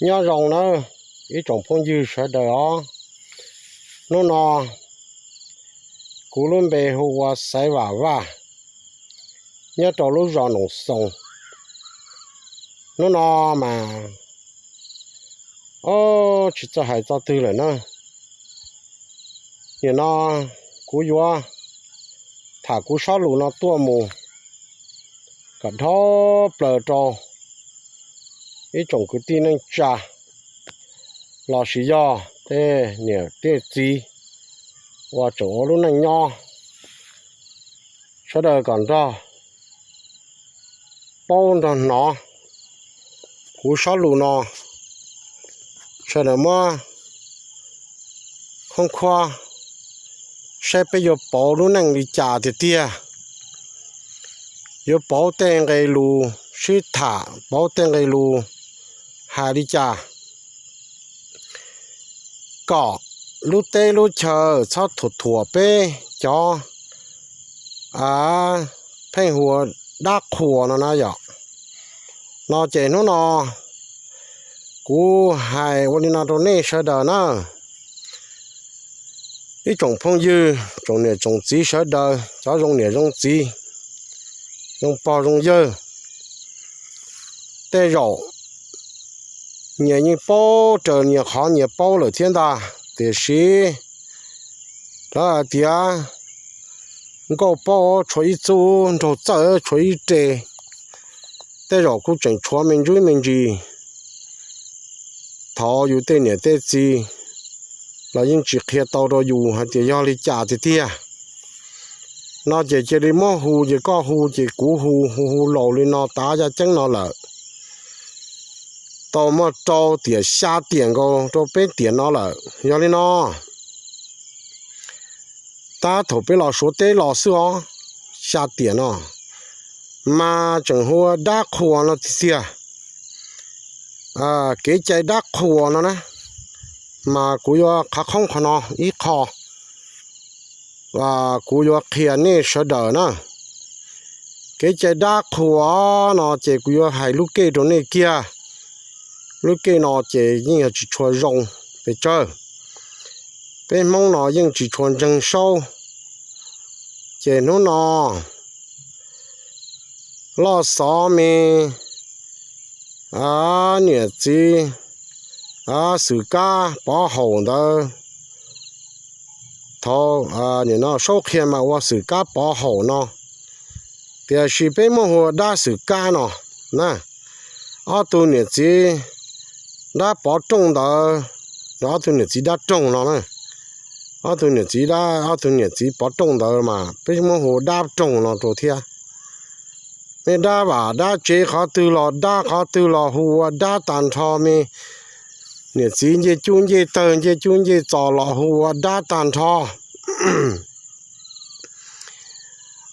Nyob zoo nawb ib tsoom phooj ywg sawv daws os. Hnub no kuv lub npe hu ua Xaiv Vam Vaj, nyob rau lub zos Noom Xoos. Hnub no mas, o, tsis txawj hais txoj twg lawm na. Nim no kuv yuav tham kuv sob lus no tuaj mus kom dhau plaws rau ib tsoom kwv tij neej tsa lossis yog tej niam tej txiv uas tseem ua lub neej nyob, sawv daws kom nrog paub nrog hnov kuv sob lus no. Sawv daws muab khoob khuab saib peb yuav pauv lub neej li cas tiag tiag, yuav pauv tej nqe lus sib tham, pauv tej nqe lus hais li cas kom lub teb lub chaw txhob thuam thuam peb cov pheej hu ua dab qhuas no na yom. No ces hnub no kuv hais ua li no rau nej sawv daws na, ib tsoom phooj ywg, tsoom niam tsoom txiv sawv daws, cov zoo niam zoo txiv, zoo pog zoo yawg. Tej zaum nyias yeej paub raws nyias qhov nyias paub lawm thiab ntag, tiam sis lawv hais tias nkauj paub tshuav ib txub, nraug txawj tshuav ib re. Tej zaum kuj tseem tshuav me ntsis me ntsis, thaum yus tej niam tej txiv los yeej tsis qhia tau rau yus hais tias yog li cas tiag tiag. No ces cia li muab hu, ces koj hu ces kuv hu, hu hu laus li no tav yaj ceeb no lawm, tau muaj rau tiam xya tiam nkaus rau peb tiam no lawm. Yog li no, tab thaum peb los Suav teb los xwb os, xya tiam no mas tseem hu ua dab qhuas no tiag tiag. Kev cai dab qhuas no na, mas kuv yuav qhov qhoob qhov no ib qho, kuv yuav qhia nej sawv daws na. Kev cai dab qhuas no ces kuv yuav hais lub kej rau nej kiag. Lub kej no ces yeej yog tsis tshua zoo pes tsawg. Peb Hmoob no yeej tsis tshua ntseeg saub. Ces hnub no loj xov me niam txiv Xwm Kab Pov Haum ntawd, thaum nim no saub qhia mas ua Xwm Kab Pov Haum no, tiam sis peb muab hu ua dab Xwm Kab no na. Ob tug niam txiv dab Pov Rooj ntawd, ob tug niam txiv dab Rooj no na, ob tug niam txiv dab, ob tug niam txiv Pov Rooj ntawd mas peb muab hu ua dab Rooj no rau thiab. Me dab vam dab tsev qhov twg los dab, qhov twg los hu ua dab tag nrho, me niam txiv ncej cub ncej tawg ncej cub ncej txos los hu ua dab tag nrho.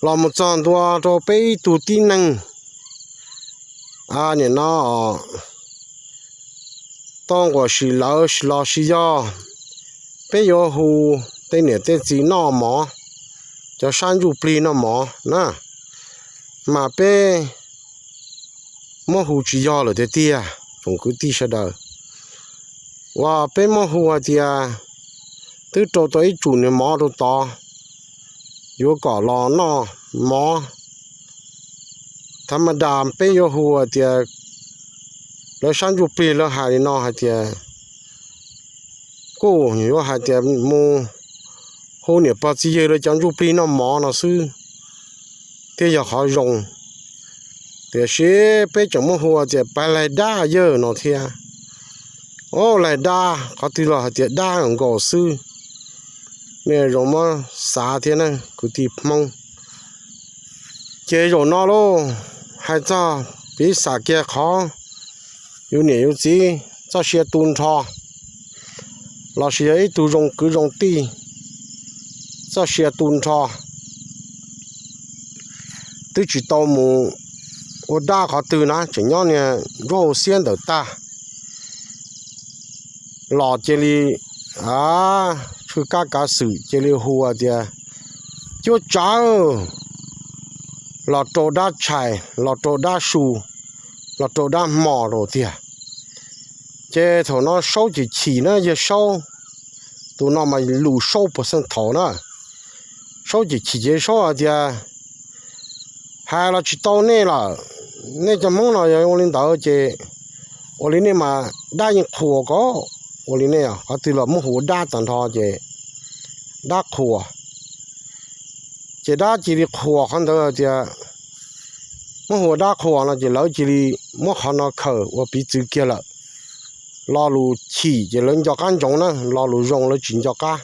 Los mus txog ntua rau peb ib tug tib neeg, nim no tau nquam sim lawv los sis yog peb yuav hu tej niam tej txiv noj mov, cov sab ntsuj plig noj mov na, mas peb muab hu tsis yog lawm tiag tiag tsoom kwv tij sawv daws. Uas peb muab hu hais tias twb rau tau ib tsum niag mov rau tod, yuav kom los noj mov. Thaum ma das peb yuav hu hais tias, lawv sab ntsuj plig lawv hais li no hais tias, kuj yuav hais tias mus hu niam pog txiv yawg lawv cov ntsuj plig noj mov no xwb thiaj yog qhov zoo. Tiam sis peb tseem muab hu tias pab laig dab yawg no thiab. O, laig dab, qhov twg los hais tias dab nkaus xwb. Nej zoo muab xav thiab na kwv tij Hmoob. Ces zaum no lauj, hais txog piv xam kiag qhov yus niam yus txiv txoj sia tu nrho, lossis yog ib tug zoo kwv zoo tij txoj sia tu nrho, twb tsis tau mus ua dab qhov twg na, tseem nyob niag nruab xiab ntawm tag los cia li tshwj kab kav xwm cia li hu tias cuab tsawv, los rau dab tshais, los rau dab su, los rau dab hmo rau tiag. Ces thaum no Saub ces chim na, yawg Saub, tus no mas lus Saub puas xeej thaum na. Saub ces chim ces Saub hais tias, hais los tsis tau nej lawm, nej cov Hmoob no yog ua li ntawd ces ua li nej mas dab yeej qhuas kom ua li nej, qhov twg los muab hu ua dab tag nrho ces dab qhuas. Ces dab cia li qhuas qhov ntawd hais tias, muab hu ua dab qhuas no ces lawv cia li muab qhov no khaws ua piv txwv kiag lawm. Lo lus chim ces lawv nco qab ntsoov na, lo lus zoo lawv tsis nco qab.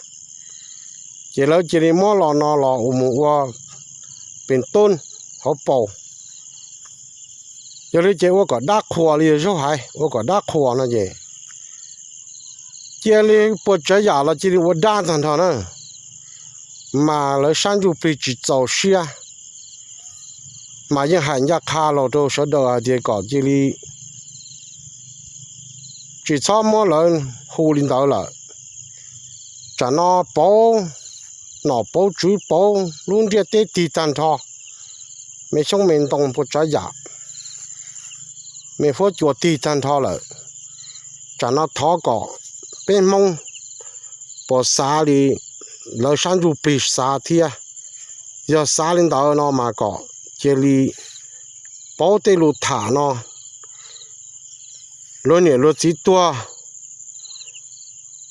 Ces lawv cia li muab lo no los ua mus ua pes tub hauv paus. Yog li ces ua kom dab qhuas li yawg Saub hais, ua kom dab qhuas no ces cia li puas tsav yam los cia li ua dab tag nrho na. Mas lawv sab ntsuj plig tsis txaus siab, mas yeej hais ncaj qha los rau sawv daws hais tias kom cia li tsis txhob muab lawv hu li ntawd lawm. Tsam no pauv nom pauv tswv pauv lub ntiaj teb tig tag nrho, me xyoob me ntoo puas tsav yam, me huab cua tig tag nrho lawm. Tsam no thov kom peb Hmoob puas xav li lawv sab ntsuj plig xav thiab. Yog xav li ntawd no mas kom cia li pauv tej lus tham no, luag niam luag txiv tuag,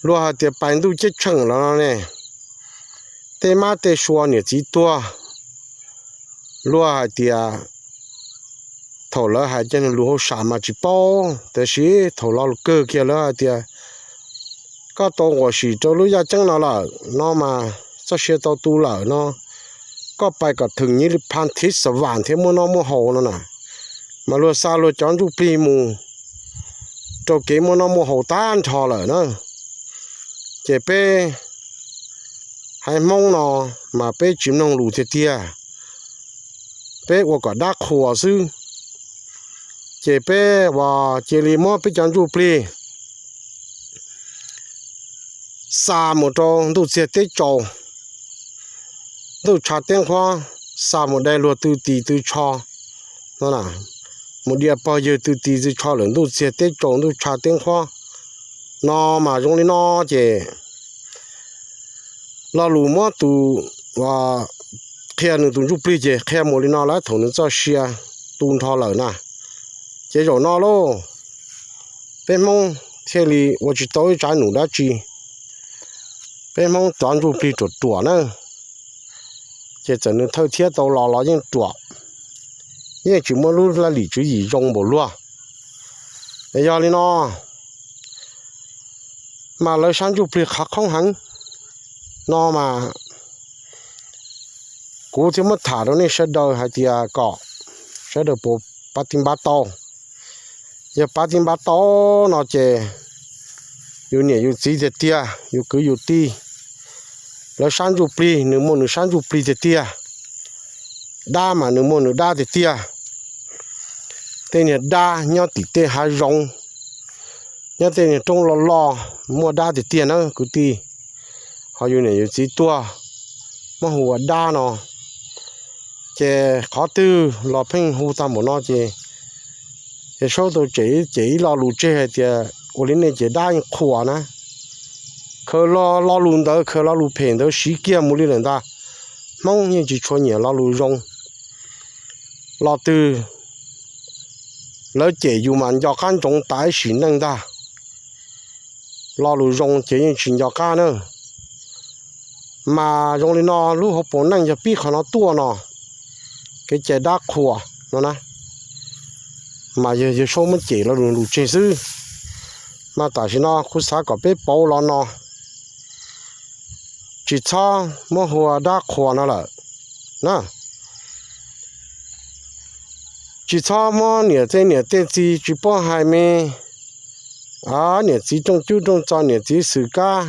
luag hais tias pais ntuj ceeb tsheej los no ne, tej mab tej sua niam txiv tuag, luag hais tias thaum lawv hais cov lus hauj sam mas tsis paub, tiam sis thaum lo lus kawg kiag lawv hais tias koj tau nquam sim rau lub yaj ceeb no lawm no mas txoj sia tau tu lawm no, koj pais kom theem nyiv li pha thiv xa vam thiab muaj noj muaj haus no na. Mas luag xa luag cov ntsuj plig mus rau kev muaj noj muaj haus tag nrho lawm na. Ces peb haiv Hmoob no mas peb tsis mloog lus tiag tiag, peb ua kom dab qhuas xwb. Ces peb ua cia li muab peb cov ntsuj plig xa mus rau ntuj txiag teb tsaus, ntuj tshav teb nqhuab, xa mus dai luag tw tis tw tsho no, mus dia pog yawg tw tis tw tsho lawm ntuj txiag teb tsaus ntuj tshav teb nqhuab no mas zoo li no ces lo lus muab tus qhia nws tus ntsuj plig ces qhia mus li no lawm, thaum nws txoj sia tu nrho lawm na. Ces zaum no lauj, peb Hmoob thiaj li ua tsis tau ib tsav num dab tsi. Peb Hmoob cov ntsuj plig ruam ruam na, ces txawm nws thawj thiab tau los los yeej ruam, yeej tsis muaj lub laj lim tswv yim zoo npaum luag. Es yog li no mas lawv sab ntsuj plig qhov qhoob heev no mas kuv thiaj muab tham rau nej sawv daws hais tias kom sawv daws puas pav ti npav tau. Yog pav ti npav tau no ces yus niam yus txiv tiag tiag, yus kwv yus tij, lawv sab ntsuj plig nws muaj nws sab ntsuj plig tiag tiag, dab mas nws muaj nws dab tiag tiag. Tej niag dab nyob tim tej hav zoov, nyob tej niag roob loj loj muaj dab tiag tiag na kwv tij. Ho yus niam yus txiv tuag muab hu ua dab no, ces qhov twg los pheej hu tag npaum no ces, ces Saub tau cem ib lo lus tseg hais tias ua li nej ces dab yeej qhuas na. Khaws lo lus ntawd, khaws lo lus phem ntawd siv kiag mus li lawm ntag. Hmoob yeej tsis tshua nyiam lo lus zoo. Lo twg lawv cem yus mas nco qab ntsoov tas ib sim neej ntag. Lo lus zoo ces yeej tsis nco qab na. Mas zoo li no lub hauv paus neej yog pib qhov no tuaj no, kev cai dab qhuas no na, mas yog yawg Saub muab cem lo lus tseg xwb. Mas tam sim no kuv xav kom peb pauv lo no, tsis txhob muab hu ua dab qhuas no lawm na. Tsis txhob muab niam tej niam tej txiv tsis paub hais me, niam txiv rooj cub rooj txo, niam txiv xwm kab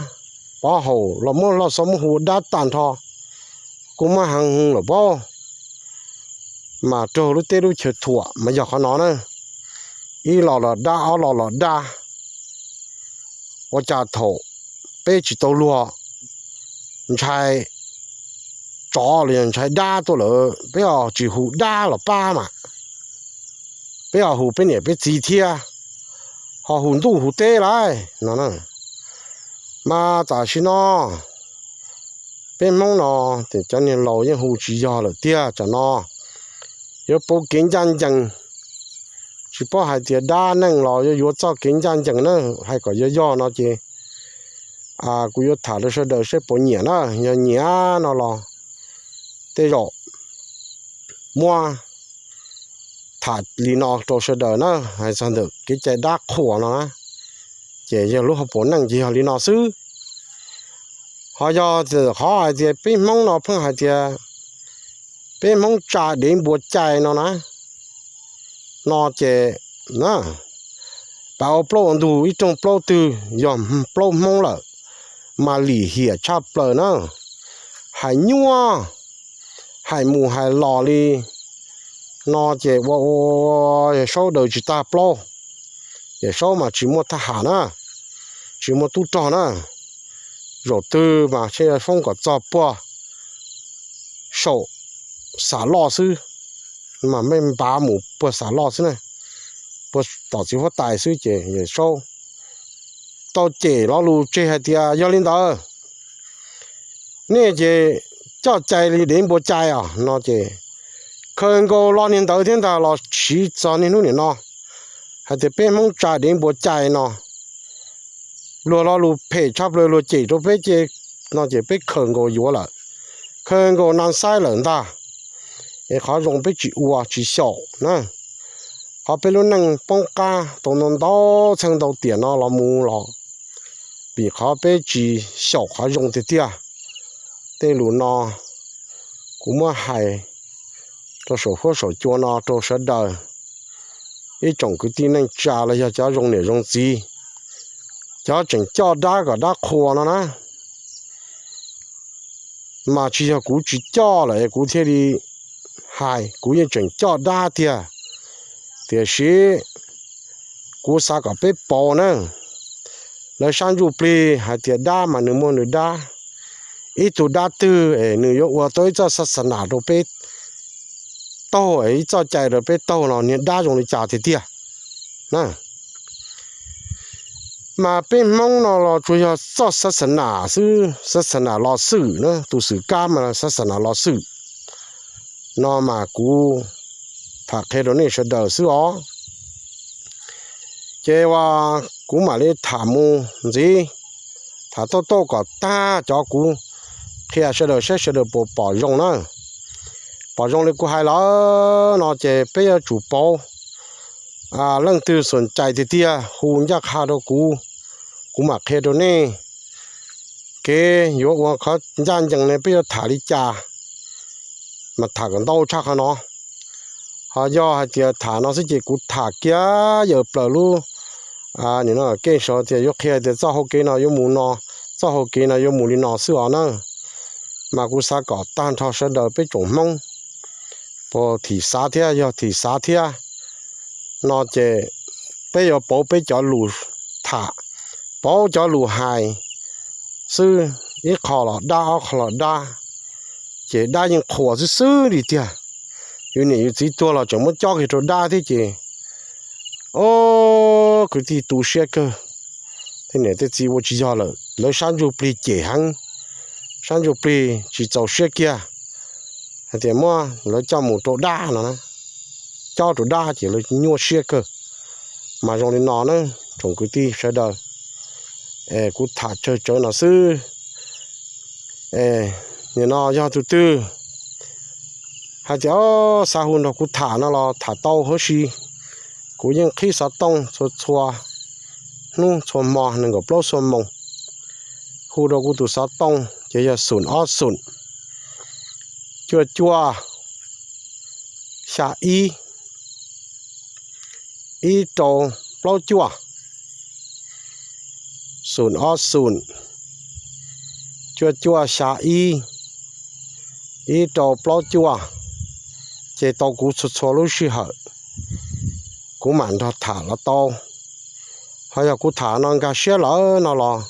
pov haum los muab loj xov muab hu ua dab tag nrho. Kuj muab heev lawm paub, mas raug lub teb lub chaw thuam mas yog qhov no na. Ib lo los dab, ob lo los dab. Ua cas thaum peb tsis tau luag ntshai tsov los yog ntshai dab tuaj lawm peb ho tsis hu dab los pab mas, peb ho hu peb niam peb txiv thiab. ho hu ntuj hu teb lawm no na. Mas tam sim no peb Hmoob no, cov niag laus yeej hu tsis yog lawm tiag tam sim no. Yuav pauv kev ncaj ncees, tsis paub hais tias dab neeg los yuav yuav txoj kev ncaj ncees na, hais kom yog yog no ces kuv yuav tham rau sawv daws seb puas nyiam na. Yog nyiam no los tej zaum muab tham li no rau sawv daws na, hais txog ntawm kev cai dab qhuas no na, ces yog lub hauv paus neej ces yog li no xwb. Ho yog qhov hais tias peb Hmoob no pheej hais tias peb Hmoob tsa dev npua cai no na, no ces, na, pas ua plaub ua ntug ib rooj plaub twg yog plaub Hmoob lawm, mas lim hiam tshaj plaws na. Hais nyuaj, hais mus hais los li no ces ua ua Yawm Saub daws tsis tag plaub, Yawm Saub mas tsis muaj thaj ham na, tsis muaj tub rog na. Zaum twg mas seb foob kom txog puag saum Xam Loj xwb, mas mej npav mus puag Xam Loj xwb na, puag tom txiv huab tais xwb ces Yawm Saub tau cem lo lus tseg hais tias yog li ntawd nej ces coj cai li dev npua cai os no ces khaws nkaus lo niag ntawd thiab ntag los siv txog niaj hnub niam no hais tias peb Hmoob tsa dev npua cai no. Luag lo lus phem tshaj plaws luag cem rau peb ces, no ces peb khaws nkaus yuav lawm, khaws nkaus nas xaib lawm ntag. Es qhov zoo peb tsis ua tsis xyaum na, qhov peb lub neej poob qab tau ntau ntau txheej ntau tiam no los mus los vim qhov peb tsis xyaum qhov zoo tiag tiag. Tej lus no kuv muab hais rau saum huab saum cua no rau sawv daws, ib tsoom kwv tij neej tsa los yog cov zoo niam zoo txiv, cov tseem coj dab kom dab qhuas no na, mas tsis yog kuv tsis coj lawm es kuv thiaj li hais, kuv yeej tseem coj dab tiag. Tiam sis kuv xav kom peb pauv na, lawv sab ntsuj plig hais tias dab mas nws muaj nws dab, ib tug dab twg es nws yuav ua tau ib txoj xab xa nas rau peb taug, ib txoj cai rau peb taug no niag dab zoo li cas tiag tiag na. Mas peb Hmoob no los tsuas yog txoj xab xa nas xwb, xab xa nas los xwm na, tus xwm kab mas xab xa nas los xwm no mas kuv tham qhia rau nej sawv daws xwb os. Ces uas kuv mam li tham mus ntxiv, tham tauj tauj kom tag cov kuv qhia sawv daws saib sawv daws puas pom zoo na. Pom zoo li kuv hais lawm no ces peb yuav tsum pauv. Leej twg xom cai tiag tiag hu ncaj qha rau kuv, kuv mam qhia rau nej kev yuav ua qhov ncaj ncees ne peb yuav tham li cas, mas tham kom ntau tshaj qhov no. Ho yog hais tias tham no xwb ces kuv tham kiag yawm plaws lub, nim no keej sav tias yuav qhia tias txoj hau kev no yuav mus no, txoj hau kev no yuav mus li no xwb os na. Mas kuv xav kom tag nrho sawv daws peb tsoom Hmoob puas thim xav thiab, yog thim xav thiab no ces peb yuav pauv peb cov lus tham, pauv cov lus hais xwb, ib qho los dab ob qho los dab, ces dab yeej qhuas xwb xwb li tiag. Yus niam yus txiv tuag los tseem muab cob kiag rau dab thiab ces, o, kwv tij tu siab kawg. Tej niam tej txiv ua tsis yog lawm, lawv sab ntsuj plig cem heev, sab ntsuj plig tsis txaus siab kiag hais tias muab lawv coj mus rau dab no, cob rau dab ces lawv nyuaj siab kawg. Mas zoo li no na, tsoom kwv tij sawv daws, kuv tham tsawg tsawv no xwb. Nim no yog tus twg hais tias xav hu nrog kuv tham no los tham tau huv si. Kuv yeej qhib xov tooj txhua txhua hnub txhua hmo nees nkaum plaub xuab moos. Hu rau kuv tus xov tooj ces yog xoom ob xoom, cuaj cuaj, xya ib, ib rau plaub cuaj, xoom ob xoom, cuaj cuaj xya ib, ib rau plaub cuaj, ces tau kuv txhua txhua lub sij hawm, kuv mam nrog tham los tau. Ho yog kuv tham no nkag siab lawm no los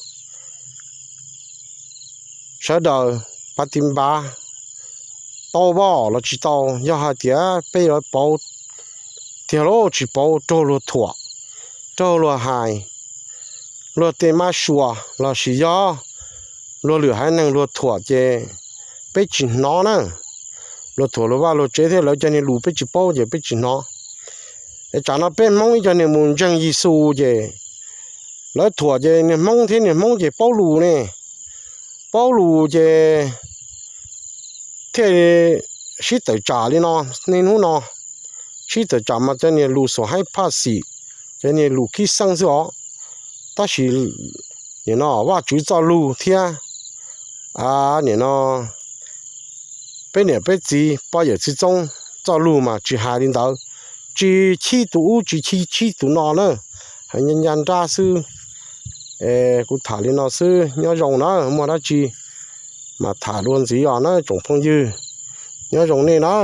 sawv daws pab tiv npav tau pom los tsis tau, yog hais tias peb yuav pauv tiag los tsis pauv raug luag thuam, raug luag hais, luag tej mab suas lossis yog luag lwm haiv neeg luag thuam ces peb tsis hnov na. Luag thuam luag vaj luag tsev thiab lawv cov niag lus peb tsis paub ces peb tsis hnov. Es tsam no peb Hmoob ib co niag mus ntseeg Yexus ces lawv thuam ces niag Hmoob thiab niag Hmoob ces paub lus ne, paub lus ces thiaj sib tawm tsam li no. Niaj hnub no sib tawm tsam mas cov niag lus xuas haib phaj xim, cov niag lus khib xeeb xwb os. Tab sis nim no Vajtswv txoj lug thiab nim no peb niam peb txiv poj yawm txiv txoob txoj lug mas tsis hais li ntawd, tsis chib tus ub tsis chib tus no na, hais ncaj nrab xwb. Kuv tham li no xwb, nyob zoo na, muaj dab tsi mas tham dua ntxiv os na tsoom phooj ywg, nyob zoo nej na.